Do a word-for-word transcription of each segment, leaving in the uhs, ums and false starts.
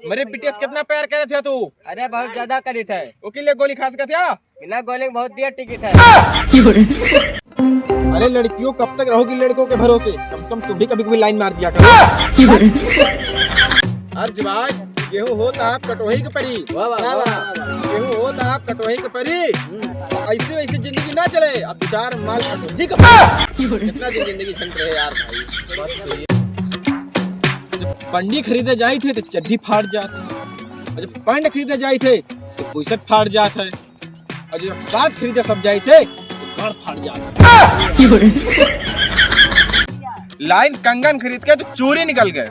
मेरे बिटिया से कितना प्यार करे थे तू? अरे बहुत ज्यादा करी थे। ओके लिए गोली खा सकत है? बिना गोली के बहुत देर टिकी थे। अरे लड़कियों, कब तक रहोगी लड़कों के भरोसे? कम से कम तुम भी कभी कभी लाइन मार दिया करो। अर्ज भाई, गेहूं होत आप कटोही के परी। वाह, वाह, वाह, वाह। गेहूं होत आप कटोही के परी। ऐसे वैसे जिंदगी ना चले, अब दो चार माल कटोही के परी। कितना दिन जिंदगी झंड रहे यार भाई। बात तो सही है। जब बंडी खरीदे जाई थे तो चड्डी फाट जात है, और जब पैंट खरीदे जाई थे तो बुशर्ट फाट जात है, और जब एक साथ खरीदे सब जाई थे तो गांड फाट जात है। लाइन कंगन खरीद के तो चूरी निकल गए,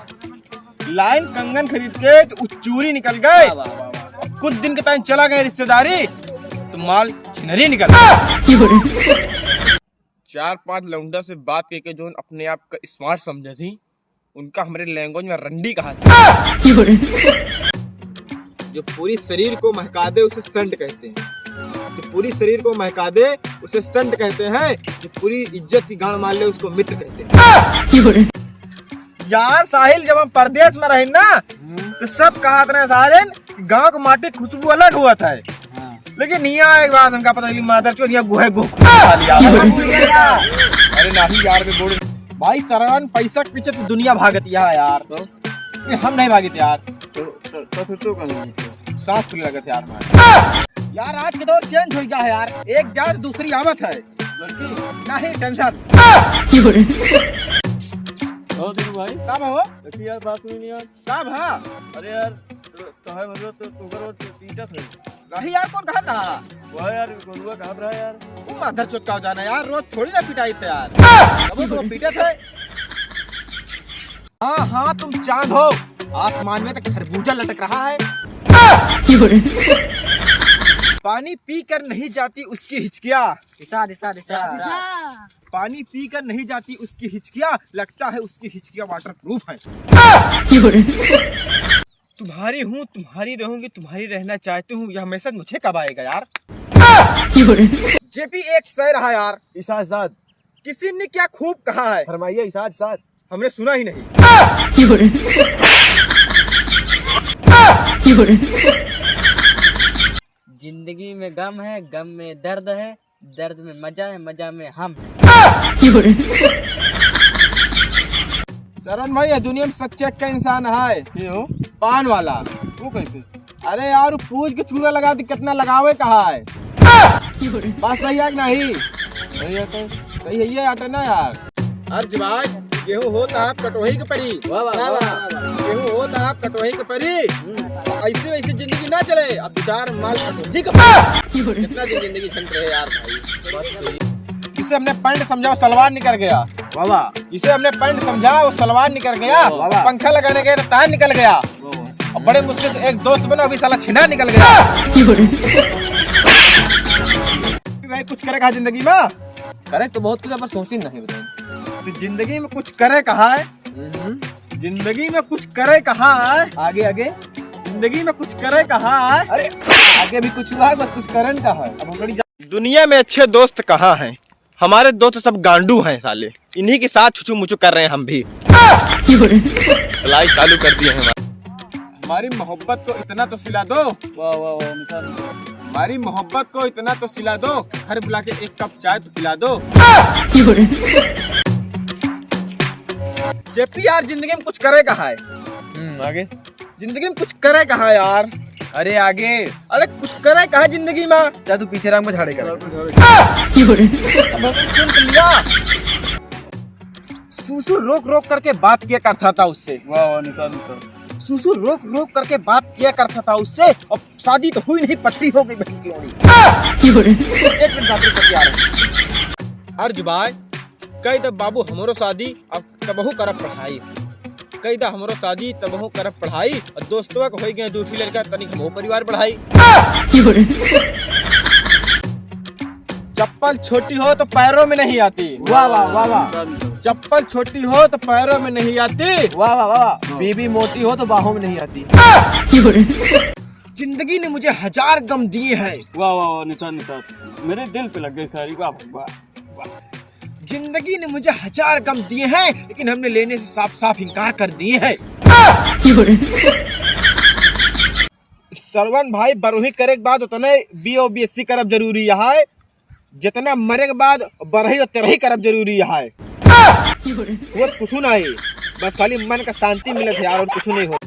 लाइन कंगन खरीद के तो उ चूरी निकल गए। वाह, वाह, वाह, वाह। कुछ दिन के ताईं चला गए रिश्तेदारी तो माल छिनरी निकल गए। चार पांच लौंडा से बात करके जो अपने आप का स्मार्ट समझे थी, उनका हमारे लैंग्वेज में रंडी कहा था। जो पूरी शरीर को महका दे उसे सेंट कहते हैं, जो पूरी शरीर को महका दे उसे सेंट कहते हैं, जो पूरी इज्जत की गांड मार ले उसको मित्र कहते हैं। यार साहिल, जब हम परदेस में रहे ना, हम्म। तो सब कहत रहे सारे कि गांव के माटी के खुशबू अलग होत है। हाँ। लेकिन हियाँ आए के बाद हमका पता चली, मादरचोद हियाँ गुहे गुह खा लिया। अरे नहीं यार, बे बोल। भाई, सरवन पैसा के पीछे तो दुनिया भागत यहाँ यार। तो? ये हम नहीं भागित यार। तो, तो, तो फिर तो कहीं नहीं। सांस फूले लगत यार हमारे। यार, आज के दौर चेंज हो गया है यार, एक जात दूसरी आवत है। लड़की? नहीं, टेंशन। और देखो भाई। का भा हो? देखी यार, बात हुई नहीं आज। का भा? अरे यार, तो, तो है मतलब तो, तो करो तो पीटत है। नहीं यार, कौन कहा था? वह यार, गोरुआ कहा रहा यार। वो मादरचोद का जाना यार, रोज थोड़ी ना पिटाई थे यार। अब वो पीटत है। हाँ, हाँ, तुम चांद हो, आसमान में तो खरबूजा लटक रहा है। पानी पी कर नहीं जाती उसकी हिचकिया। इरशाद, इरशाद, इरशाद। हाँ। पानी पी कर नहीं जाती उसकी हिचकिया, लगता है उसकी हिचकिया वाटरप्रूफ है। तुम्हारी हूँ, तुम्हारी रहूंगी, तुम्हारी रहना चाहती हूँ, यह मैसेज मुझे कब आएगा यार? जेपी, एक शेर है यार। इरशाद, इरशाद। किसी ने क्या खूब कहा है? फरमाइए इरशाद, इरशाद। हमने सुना ही नहीं। जिंदगी में गम है, गम में दर्द है, दर्द में मजा है, मजा में हम हैं। सरवन भाई, ये दुनिया में सच्चे का इंसान है। के हो? पान वाला। वो कैसे? अरे यार, पूछ के चूना लगा दे, कितना लगावे कहा है। बात सही है कि नहीं? सही है तो। सही है ये आटा ना यार। अर्ज भाई, गेहूं होत आप कटोही के परी। वाह, वाह, वाह, वाह। गेहूं होत आप कटोही के परी। हम्म। ऐसे वैसे जिंदगी ना चले, अब दो चार माल कटोही के परी। कितना दिन जिंदगी झंड रहे यार भाई। बात सही। जिसे हमने पैंट समझा, वो सलवार निकल गया। वाह, वाह। जिसे हमने पैंट समझा, वो सलवार निकल गया। वाह, वाह। पंखा लगाने गए तो तार निकल गया। वाह, वाह। अब बड़े मुश्किल से एक दोस्त बना, अभी साला छिना निकल गया। भाई, कुछ करे कहा जिंदगी में? करे तो बहुत कुछ है, पर सोची नहीं बताई। तो जिंदगी में कुछ करे कहा है? हम्म। जिंदगी में कुछ करे कहा है? आगे, आगे। जिंदगी में कुछ करे कहा है? अरे, आगे भी कुछ हुआ है, बस कुछ करन कहा है। अब हम थोड़ी जा- दुनिया में अच्छे दोस्त कहाँ हैं? हमारे दोस्त सब गांडू हैं साले, इन्हीं के साथ छुचू मुचू कर रहे हैं हम भी। लाई चालू कर दिए हैं हमारे। हमारी मोहब्बत को इतना तो सिला दो। वाह, वाह, वाह, उनका, उनका। हमारी मोहब्बत को इतना तो सिला दो, घर बुला के एक कप चाय तो पिला दो। जेपी यार, जिंदगी में कुछ करे कहा है? हम्म, आगे। जिंदगी में कुछ करे कहा यार? अरे आगे। अरे कुछ करे कहा जिंदगी में? जा तू पीछे राम को झाड़े कर। अब सुन तो लिया। सूसू रोक रोक करके बात किया करता था उससे। वाह, वाह, निकाल, निकाल। सूसू रोक रोक करके बात किया करता था उससे। अब शादी तो हुई नहीं, पथरी हो गई बहन की लोड़ी। एक मिनट बात करके आ रहा हूँ। अर्ज भाई, कई तो बाबू हमरो शादी, अब तबहू करब पढ़ाई। कई दा हमरो शादी, तबहू करब पढ़ाई। और दोस्तवा के होई गए दूसरी लड़का, तनिक हमहू परिवार बढ़ाई। चप्पल छोटी हो तो पैरों में नहीं आती। वाह, वाह, वाह, वाह। चप्पल छोटी हो तो पैरों में नहीं आती। वाह, वाह, वाह, वाह। हाँ। बीबी मोटी हो तो बाहों में नहीं आती। जिंदगी ने मुझे हजार गम दिए हैं। वाह, वाह, वाह, निशान, निशान। मेरे दिल पे लग गई सारी। वाह, वाह, वाह। जिंदगी ने मुझे हजार गम दिए हैं, लेकिन हमने लेने से साफ साफ इनकार कर दिए हैं। सरवन भाई, बरही करे के बाद उतने B O B S C करब जरूरी है, जितना मरे के बाद बरही और तेरही करब जरूरी है। वो कुछ नहीं, बस खाली मन का शांति मिलत है यार, और कुछ नहीं हो।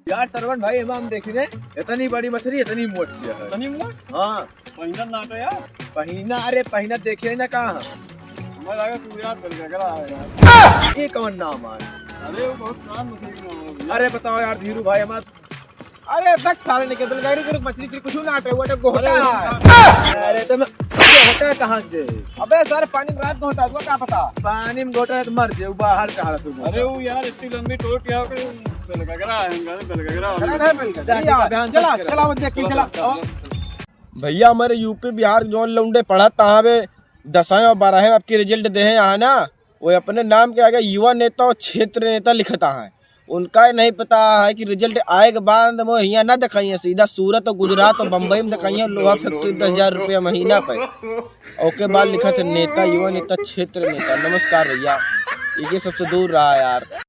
यार सरवन भाई, हम, हम देखी रे, इतनी बड़ी मछली, इतनी मोट किया है। इतनी मोट? हाँ। पहिना नाटो यार। पहिना, अरे पहिना देखे ना कहाँ? हमें लगा तू यार बेलगगरा है यार। ये कौन नाम है? अरे वो बहुत पुरान मछली का नाम है भैया। अरे बताओ यार धीरू भाई, हमार अरे बक साले, निकल बेलगगरी के मछली की कुछ नाटो, वो तो गोहटा अरे है। अरे तो मैं गोहटा कहाँ से? अबे सारे पानी में रात गोहटा, तुमको क्या पता? पानी में गोहटा है तो मर जाए, वो बाहर कहाँ से गोहटा? अरे वो यार इतनी लंबी टोट यहाँ पे बेलगगरा है, हम कहा बेलगगरा है। अरे नहीं बेलगगरा, जा, जा, जा, ध्यान से चला, करा। चला, वो देख के चला। चला, चला। भैया, हमारे यू पी बिहार के जौन लौंडे पढ़त तहाँ बे, दसवें और बारहवें अब की result देहे यहाँ ना, वो अपने नाम के आगे युवा नेता और क्षेत्र नेता लिखत हैं। उनका ही नहीं पता है कि result आए के बाद वो हियाँ ना दिखाइए, सीधा सूरत और गुजरात और बम्बई में दिखाइए, लोहा factory, दस हजार रुपया महीना पे। ओके बाद लिखत है नेता, युवा नेता, क्षेत्र नेता। नमस्कार भैया, इनके सबसे दूर रहा यार।